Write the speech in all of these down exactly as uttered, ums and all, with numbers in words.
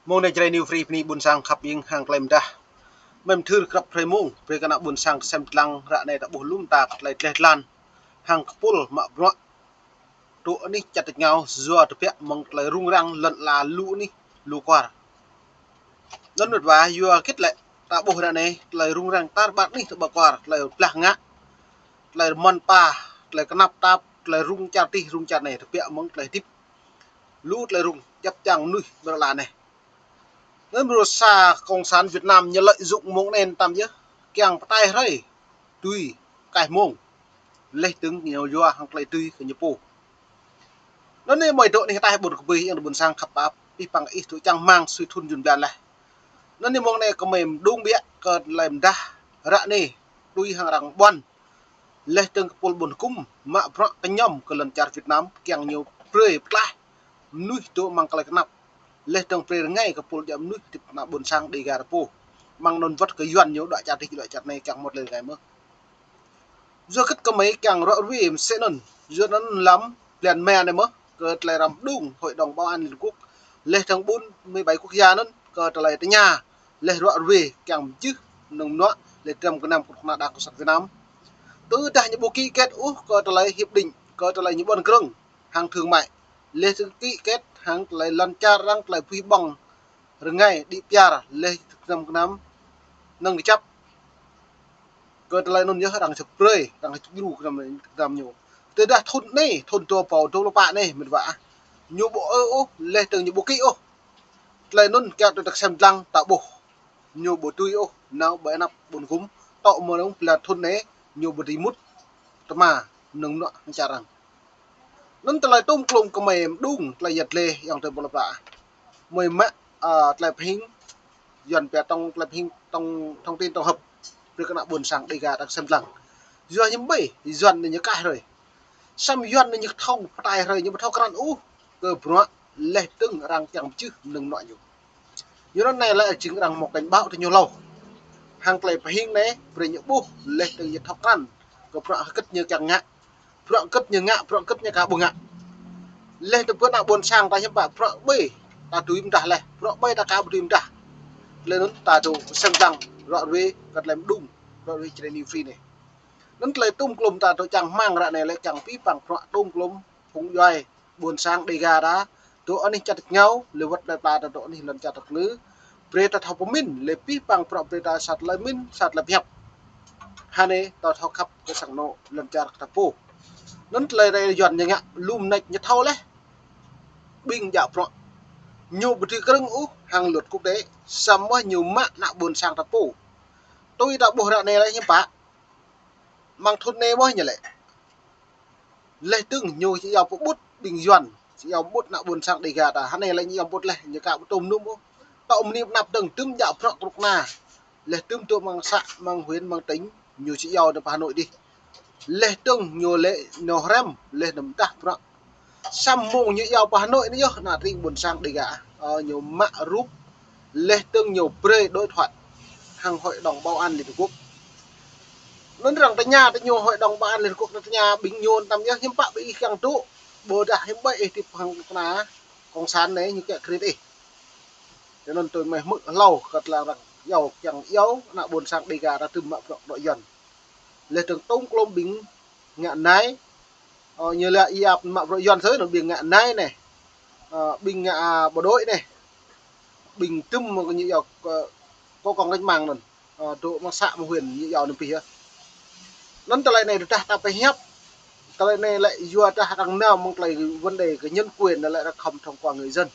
Mông anai Jrai New Free bơni ƀôn sang khăp ing hăng tơlơi mơdah. Mơ̆ng thưr krăp hrơi mông, brơi kơ ană ƀôn sang sem tlang ră anai ta ƀuh lŏm ta kơ tơlơi tleh tlan hăng kơpul mă bruă. Tŭ anih čăt tơngao yua tơbiă mơ̆ng tơlơi rŭng răng lŏn ala lu anih lu kwar. Anŭn mơ̆n wa yua hơget lĕ ta ƀuh ră anai tơlơi rŭng răng tar ƀar anih tơ ƀar kwar, tơlơi blah ngă, tơlơi rơmon pa, tơlơi kơnăp tap, tơlơi rŭng čar adih rŭng čar anai tơbiă mơ̆ng tơlơi hơdip lu tơlơi rŭng djăp čang mơnuih ƀơi lŏn ala anai. Anŭn mơ̆n sa Cộng sản Việt Nam ñu lợi dụng mông anai tam yơh, kiăng pơtai hrơi, tui kaih mông, laih dơ̆ng ñu yua hăng tơlơi tui kơ ñu pô. Anŭn anai mơi dŏ anih ataih ƀôn kơbơi, yang ƀôn sang khăp ap, pih păng ih tŭ čang rơmang sui thŭn jun blan laih. Anŭn anai mông anai kơmơi mơđung biă kơ tơlơi mơdah ră anai, tui hăng arăng ƀuăn, laih dơ̆ng kơpul ƀôn hơkŭm mă bruă kơñăm kơ lŏn čar Việt Nam kiăng ñu brơi pơtlaih mơnuih dŏ amăng tơlơi kơnăp, laih dơ̆ng brơi rơngai kơpul djă mơnuih hơdip ană ƀôn sang Dêga ta pô. Mơ̆ng anŭn wơ̆t kơ Yuan ñu dŏ čar adih dŏ čar anai kiăng mơ̆t lĕ rơngai mơ̆. Yua hơget kơmơi kiăng ră ruai mơsĕ anŭn, yua anŭn lăm blan mơ̆ anai mơ̆ kơ tơlơi răm đung Hội đồng Bảo an Liên Hợp Quốc, laih dơ̆ng bốn mươi bảy quốc gia anŭn kơ tơlơi tơña, laih ră ruai kiăng mơjưh mơnơ̆ng mơnuă, laih dram gơnam kơnuk kơna Đảng Cộng sản Việt Nam. Tơdah ñu ƀu ký kết ôh kơ tơlơi hiệp định, kơ tơlơi ñu ƀuăn krơ̆ng hăng thương mại, laih dơ̆ng ký kết hăng tơlơi lŏn čar arăng, tơlơi puih ƀơ̆ng rơngai đĭ piar, laih dơ̆ng gơnam gơnam nơ̆ng kơjăp. Kơ tơlơi anŭn yơh arăng čơp brơi, arăng čơp djru gơnam, gơnam ñu. Tơdah thŭn anai, thŭn dua rơbâo dua pluh pă anai, mĕt wa ah, ñu ƀu ơ ôh, laih dơ̆ng ñu ƀu ký ôh. Tơlơi anŭn kiăng tui ta sem tlang ta ƀuh, ñu ƀu tui ôh nao ƀơi anăp ƀôn hơkŭm, tŏ mơ̆ng blan thŭn anai ñu ƀu dưi mŭt tơma mơnơ̆ng mơnuă hăng čar arăng. Anŭn tơlơi tŭm klŭm kơmơi mơđung tơlơi yăt lĕ yang tơ ƀôn lŏn pă. Mơi mă, a, tơlơi pơhing, Yuan pia tŏng tơlơi pơhing tŏng thông tin tổng hợp, brơi kơ ană ƀôn sang Dêga ta sem tlang. Yua hiư̆m ƀơi Yuan anai ñu kaih hrơi. Samơ̆ Yuan anai ñu thâo pơtai hrơi, ñu ƀu thâo krăn ôh kơ bruă laih dơ̆ng arăng kiăng mơjưh mơnơ̆ng mơnuă ñu. Yua anŭn anai lĕ jing arăng mơ̆ cảnh báo tơ ñu hlâo. Hăng tơlơi pơhing anai brơi ñu ƀuh laih dơ̆ng ñu thâo krăn kơ bruă hơget ñu kiăng ngă, bruă hơget ñu ngă, bruă hơget ñu aka ƀu ngă. Laih dơ̆ng pơ ană ƀôn sang ta hiư̆m pă, bruă ƀơi ta dưi mơdah laih, bruă ƀơi ta aka ƀu dưi mơdah. Laih anŭn ta dŏ sem tlang ră ruai kơ tơlơi mơđung, ră ruai Jrai New Free anai. Anŭn tơlơi tŭm klŭm ta dŏ čang rơmang ră anai lĕ kiăng pih păng bruă tŭm klŭm phung djuai ƀôn sang Dêga ta dŏ anih čar tơngao, lĕ wơ̆t lĕ pla ta dŏ anih lŏn čar tơngư. Brơi ta thâo pơmĭn, lĕ pih păng bruă brơi ta sa tơlơi mĭn, sa tơlơi pơhiăp. Hơnai ta thâo khăp kơ sang anŏ lŏn čar ta pô. Anŭn tơlơi rai Yuan ñu ngă lŏm nač ñu thâo laih. Ƀing djă bruă ñu ƀu dưi krơ̆ng ôh hăng luật quốc tế, samơ̆ ñu mă ană ƀôn sang ta pô. Tui ta ƀuh ră anai lĕ hiư̆m pă. Mơ̆ng thŭn anai mơ̆ ñu lĕ. Laih dơ̆ng ñu či iâu pơƀut ƀing Yuan, či iâu pơƀut ană ƀôn sang Dêga ta. Hơnai lĕ ñu iâu pơƀut laih, ñu aka ƀu tŭm nŭm ôh. Tŏ mơni mơnăp dơ̆ng, tơm djă bruă kơnuk kơna. Laih tơm dŏ mơ̆ng xã, mơ̆ng huyện, mơ̆ng tỉnh, ñu či iâu nao pơ Hà Nội adih. Laih dơ̆ng ñu lĕ nao hrăm, laih nao mơdah bruă. Samơ̆ mông ñu iâu pơ Hà Nội anai yơh, ană tring ƀôn sang Dêga. Ơ, ñu mă rup, laih dơ̆ng ñu brơi đối thoại hăng Hội đồng Bảo an Liên Hợp Quốc. Anŭn arăng tơña tơ ñu Hội đồng Bảo an Liên Hợp Quốc, arăng tơña ƀing ñu tam yơh, hiư̆m pă ƀing ih kiăng dŏ, ƀôdah hiư̆m ƀơi ih hơdip hăng kơnuk kơna Cộng sản anai ñu kiăng krit ih. Tui anŭn tui mơi hmư̆ hlâo kơ tơlơi arăng iâu, kiăng iâu ană ƀôn sang Dêga ta tơm mă bruă bruă Yuan. Laih dơ̆ng tŭm klŭm ƀing ngă nai, ơ, ñu lĕ iâu mă bruă Yuan sơ̆ anŭn ƀing ngă nai anai. Ơ, ƀing ngă, a, bộ đội anai. Ƀing tơm mơ̆ ñu iâu kơ, kơ công cách mạng anŭn. Ơ, dŏ mơ̆ng xã mơ̆ng huyện ñu iâu anŭn pih yơh. Anŭn tơlơi anai tơdah ta pơhiăp. Tơlơi anai lĕ yua dah arăng nao mơ̆ng tơlơi vấn đề kơ nhân quyền anŭn lĕ arăng khŏm thông qua người dân.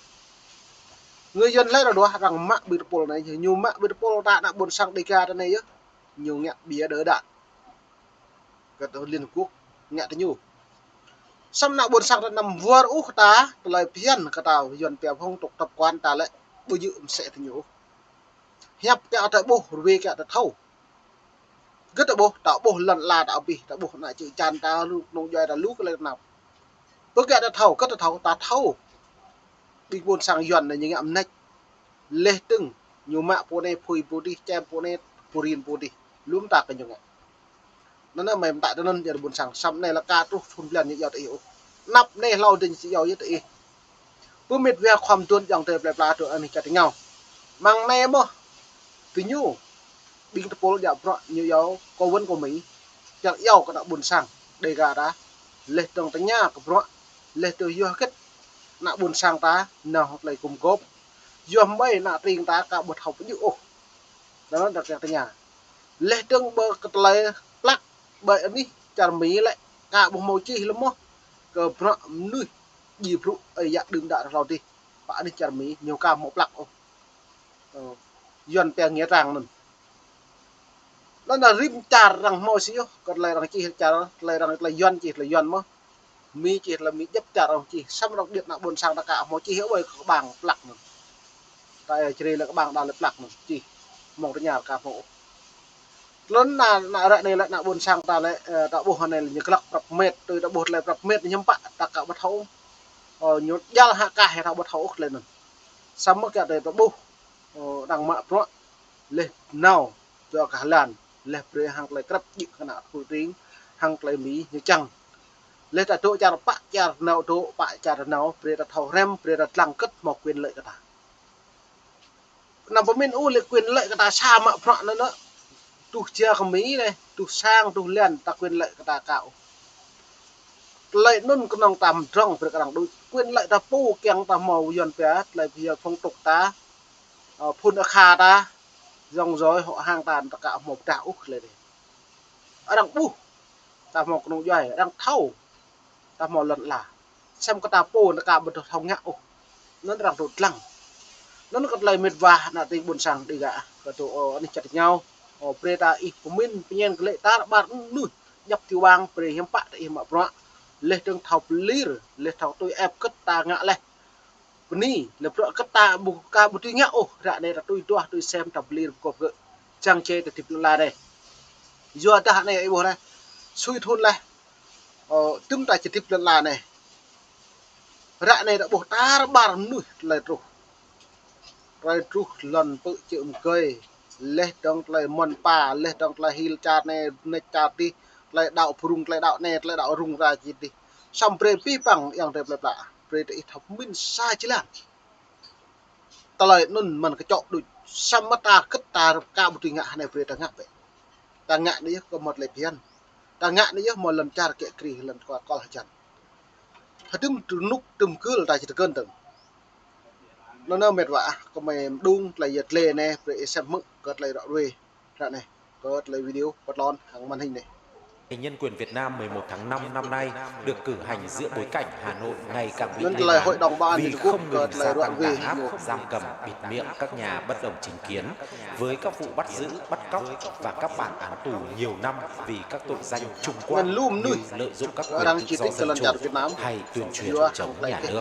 Người dân lĕ arăng đuaĭ arăng mă ƀơi tơpul anai, ñu mă ƀơi tơpul ta ană ƀôn sang Dêga ta anai yơh. Ñu ngă bia đỡ đạn. Kơ tơ Liên Hợp Quốc ngă tơ ñu. Samơ̆ ană ƀôn sang ta anăm wơr ôh ta, tơlơi phiăn kơ ta Yuan pia phong tục tập quán ta lĕ ƀu djơ̆ mơsĕ tơ ñu. Hiăp kiăng ta ƀuh, ruai kiăng ta thâo. Hơget ta ƀuh, ta ƀuh lŏn ala ta abih, ta ƀuh ană čư̆ čan ta, lu kơnung djuai ta, lu tơlơi tơnap. Ƀu kiăng ta thâo, hơget ta thâo, ta thâo. Ƀing ƀôn sang Yuan anai ñu ngă mơneč. Laih dơ̆ng ñu mă pô anai, phui pô adih, čem pô anai, pô rin pô adih. Lŏm ta kơ ñu ngă. Anŭn anai mơi pơtă tơ anŭn yơh ƀôn sang, samơ̆ anai lĕ aka truh thŭn blan ñu iâu tơ ih ôh. Anăp anai hlâo dơ̆ng či iâu yơh tơ ih. Pơmĭn wơ̆t khua mơduôn ayŏng adơi plơi pla dŏ anih čar tơngiao. Mơ̆ng anai mơ̆, tơ ñu, ƀing tơpul djă bruă ñu iâu kơ wơ̆n kơ Mi, čar iâu kơ ană ƀôn sang Đêga ta, leh dơ̆ng tơña kơ bruă, leh dơ̆ng yua hơget ană ƀôn sang ta nao hăng tơlơi gum gôp, yua mơ̆ ană tring ta ka ƀu thâo pơjing ôh. Anŭn ta kiăng tơña. Leh dơ̆ng ƀơi kơ tơlơi plăk ƀơi anih čar Mi lĕ ka ƀu hmâo čih lơ̆m mơ̆ kơ bruă mơnuih djai brŭ ơi yă đưm đă hlâo adih. Pơ anih čar Mi ñu ka hmâo plăk ôh. Ơ, Yuan pia nghĩa trang anŭn. Anŭn ta rĭm čar arăng hmâo sĭt yơh, kơ tơlơi arăng čih čar, tơlơi arăng, tơlơi Yuan čih tơlơi Yuan mơ̆. Mi čih tơlơi Mi, djŏp čar arăng čih, samơ̆ arăng điêt ană ƀôn sang ta ka hmâo čih ƀơi kơ kơƀang plăk anŭn. Ta ia čri lĕ kơƀang đa lĕ plăk anŭn čih. Mơ̆ng tơña ka hmâo ôh. Tơlơi anŭn, anŭn ră anai lĕ ană ƀôn sang ta lĕ, ơ, ta ƀuh anai lĕ ñu glăk prăp met, tui ta ƀuh tơlơi prăp met ñu hiư̆m pă ta ka ƀu thâo. Ơ, ñu djăl hă kah hă ta ƀu thâo ôh tơlơi anŭn. Samơ̆ kiăng tui ta ƀuh, ơ, arăng mă bruă, leh nao dŏ kơ Hà Lan, leh brơi hăng tơlơi krăp djik kơ ană tơpul tring, hăng tơlơi Mi ñu čang. Leh ta dŏ čar pă čar nao dŏ, pă čar nao, brơi ta thâo hrăm, brơi ta lăng hơget hmâo quyền lợi kơ ta. Anăm pơmĭn ôh lĕ quyền lợi kơ ta sa mă bruă anŭn anŭn. Truh jia kơ Mi anai, truh sang, truh lan, ta quyền lợi kơ ta ka ôh. Tơlơi anŭn kơnơ̆ng ta mơdrŏng brơi kơ arăng đôč. Quyền lợi ta pô kiăng ta hmâo Yuan pia, tơlơi pia phong tục ta, ơ, phun akha ta, dòng dõi họ hàng ta, ta ka hmâo pơdah ôh tơlơi anai. Arăng ƀuh ta hmâo kơnung djuai, arăng thâo ta hmâo lŏn ala. Samơ̆ kơ ta pô ta ka ƀu thâo ngă ôh. Anŭn arăng dŏ lăng. Anŭn kơ tơlơi mĕt wa ană tring ƀôn sang Đêga, kơ dŏ, ơ, anih čar tơngiao. Ơ, brơi ta ih pơmĭn pơñen kơ lĕ tar ƀar mơnuih djăp ti wang, brơi hiư̆m pă ta ih mă bruă. Leh dơ̆ng thâo pơlir, leh thâo tui ĕp hơget ta ngă leh. Bơni, lĕ bruă hơget ta ƀu, ka ƀu tui ngă ôh, ră anai ta tui duah, tui sem, ta pơlir pơgop gơ̆. Čang čê ta hơdip lŏn ala anai. Yua dah anai ih ƀuh anai. Sui thun leh. Ơ, tơm ta či hơdip lŏn ala anai. Ră anai ta ƀuh tar ƀar mơnuih tơlơi truh. Tơlơi truh lŏn pơ̆ čư̆ mơgơi. Leh dơ̆ng tơlơi mơ̆n pa, leh dơ̆ng tơlơi hil čar anai, nĕč čar adih, tơlơi đaŏ pơrŭng, tơlơi đaŏ anai, tơlơi đaŏ rŭng răng či adih. Samơ̆ brơi abih bang ayŏng adơi plơi pla. Brơi ta ih thâo pơmĭn sa jơlan. Tơlơi anŭn mơ̆n kơčŏ đôč, samơ̆ ta hơget ta ka ƀu tui ngă hơnai brơi ta ngă bĕ. Ta ngă anai yơh kơ mơ̆t lĕ phiăn. Ta ngă anai yơh mơ̆ lŏn čar kiă kriê lŏn kơkuh kơl hơjăn. Hơdôm tơnŭk tơm gưl ta či tơgơ̆n dơ̆ng. Anŭn anai mĕt wa ah, kơmơi mơđung tơlơi yơh tơlơi anai brơi ih sem hmư̆ kơ tơlơi ră ruai. Ră anai, kơ tơlơi video pơtlon hăng màn hình anai. Ngày Nhân quyền Việt Nam mười một tháng năm năm nay được cử hành giữa bối cảnh Hà Nội ngày càng bị lên án vì không ngừng gia tăng đàn áp, giam cầm, bịt miệng các nhà bất đồng chính kiến, với các vụ bắt giữ, bắt cóc và các bản án tù nhiều năm vì các tội danh chung quanh như lợi dụng các quyền tự do dân chủ hay tuyên truyền chống nhà nước.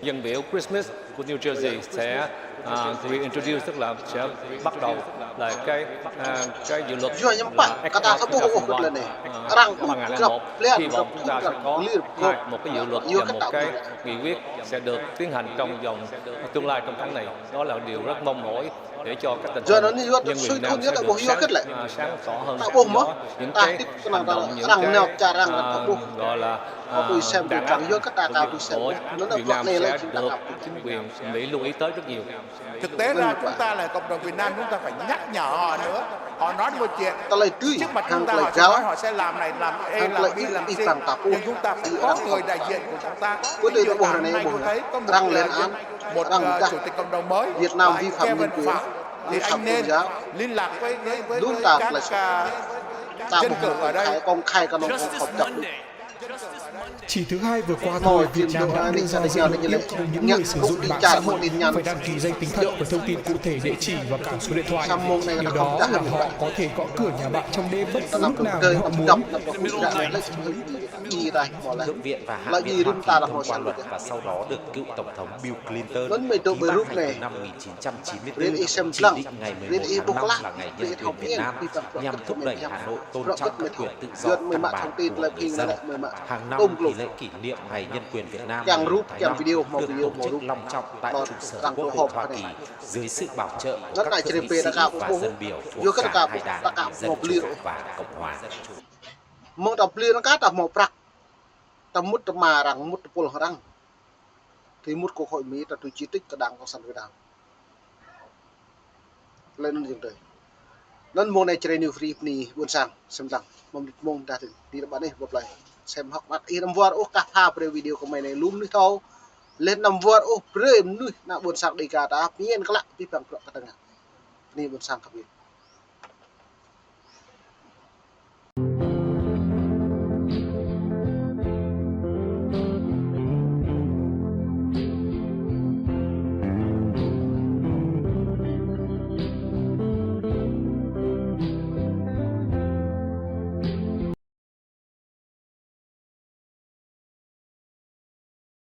Dân biểu Chris Smith của New Jersey sẽ, à, reintroduce, tức là sẽ bắt đầu lại cái, à, cái dự luật là Act of two thousand one, à, năm hai ngàn lẻ một. Hy vọng chúng ta sẽ có hai, một cái dự luật và một cái nghị quyết sẽ được tiến hành trong vòng tương lai trong tháng này. Đó là điều rất mong mỏi để cho cái tình hình nhân quyền Việt Nam sẽ được sáng, à, sáng tỏ hơn, sáng tỏ những cái hành động, những cái, à, gọi là, à, đàn áp của Việt Nam sẽ được chính quyền Mỹ lưu ý tới rất nhiều. Thực tế ra chúng ta là cộng đồng Việt Nam, chúng ta phải nhắc nhở họ nữa. Họ nói một chuyện, trước mặt chúng ta họ sẽ nói họ sẽ làm này, làm A, làm B, làm C, nhưng chúng ta phải có người đại diện của chúng ta. Ví dụ như hôm nay chúng thấy có một, ờ, một, ờ, chủ tịch cộng đồng mới, họ Kevin Phạm, thì anh nên liên lạc với, với, với các, à, dân cử ở đây. Chỉ thứ hai vừa qua thôi, Việt Nam đã đưa ra giải pháp tiếp thu những người sử dụng mạng xã hội phải đăng ký danh tính thật và thông tin cụ thể địa chỉ và cả số điện thoại. Điều đó là họ có thể gõ cửa nhà bạn trong đêm bất cứ lúc nào họ muốn. Thượng viện và Hạ viện Hoa Kỳ thông qua luật và sau đó được cựu Tổng thống Bill Clinton ký ban hành từ năm một nghìn chín trăm chín mươi tư, chỉ định ngày mười một tháng năm là ngày nhân quyền Việt Nam, nhằm thúc đẩy Hà Nội tôn trọng các quyền tự do căn bản của người dân. Hàng năm thì lễ kỷ niệm Ngày Nhân quyền Việt Nam mười một tháng năm được tổ chức long trọng tại trụ sở Quốc hội Hoa Kỳ dưới sự bảo trợ của các thượng nghị sĩ và dân biểu thuộc cả hai đảng, Dân Chủ và Cộng Hòa. Mơ̆ng ta pơlir anŭn kah ta hmâo prăk. Ta mŭt tơma arăng, mŭt tơpul arăng. Thứ nhất của khối Mỹ ta tui chi tiết kơ Đảng Cộng sản Việt Nam. Lĕ anŭn jing tơi. Anŭn mông anai Jrai New Free bơni ƀôn sang, sem lăng, mơ̆ng mông dah tơi, đi lăm ƀă anai, bơplai. Sem hŏk mơ̆t, ih anăm wơr ôh kah pha brơi video kơ mơi anai, lŏm mơnuih thâo. Lĕ anăm wơr ôh brơi mơnuih ană ƀôn sang Dega ta, pơmĭn klă, pơpă bruă kơ tơngan. Bơni ƀôn sang khăp ih.